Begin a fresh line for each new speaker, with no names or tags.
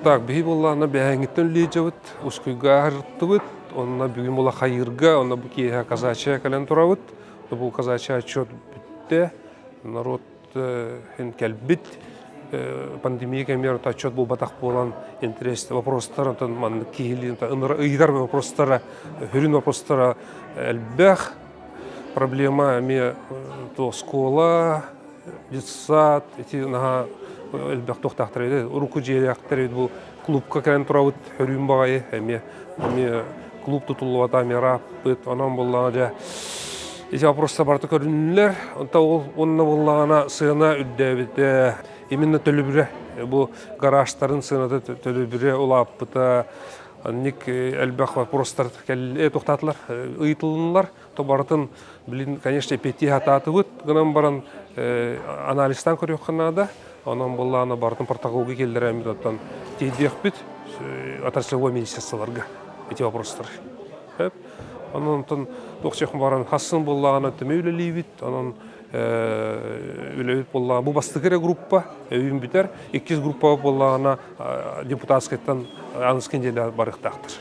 Так, биһи буоллаҕына бэһээҥҥиттэн үлэлиэбит, Ускуйга аһыртыбыт, онно бүгүн була хайыырга, онно бу киэһэ казачья кэлэн турабыт. Бу казачья отчет бүттэ, народ һин кэлбит пандемия кэмигэр отчет буолбатах буолан интерес вопростар онтон маннык киһилии ыйытар вопростара сүрүн вопростара элбэх проблема эмиэ оскуола детсад ити наһаа элбэх туохтаахтар эбит урукку дьиэлээхтэр эбит бу клубка кэлэн турабыт хөрүүн баҕайы эмиэ эмиэ клуб тутуллубата эмиэ ырааппыт онон буоллаҕына дьэ ити вопростар барыта көрүннүлэр онто ол уонна буоллаҕына сыана үрдээбитэ именно төлөбүрэ бу гаражтарын сыаната төлөбүрэ улааппыта Ник элбэх вопростар туохтаатылар ыйытылыннылар то барытын блин конечно эппиэттии сатаатыбыт гынан баран анализтаан көрүөххэ наада онон буоллаҕына барытын протоколга киллэрэммит оттон тиийдиэхпит отраслевой министерстволарга эти вопростар онон онтон туох баран хассын буоллаҕына түмэ үлэлиибит онон үлэбит буоллаҕына бу бастакы эрэ группа өйүн бүтэр иккис группа буоллаҕына депутатскайтан аныскы неделя барыахтаахтар.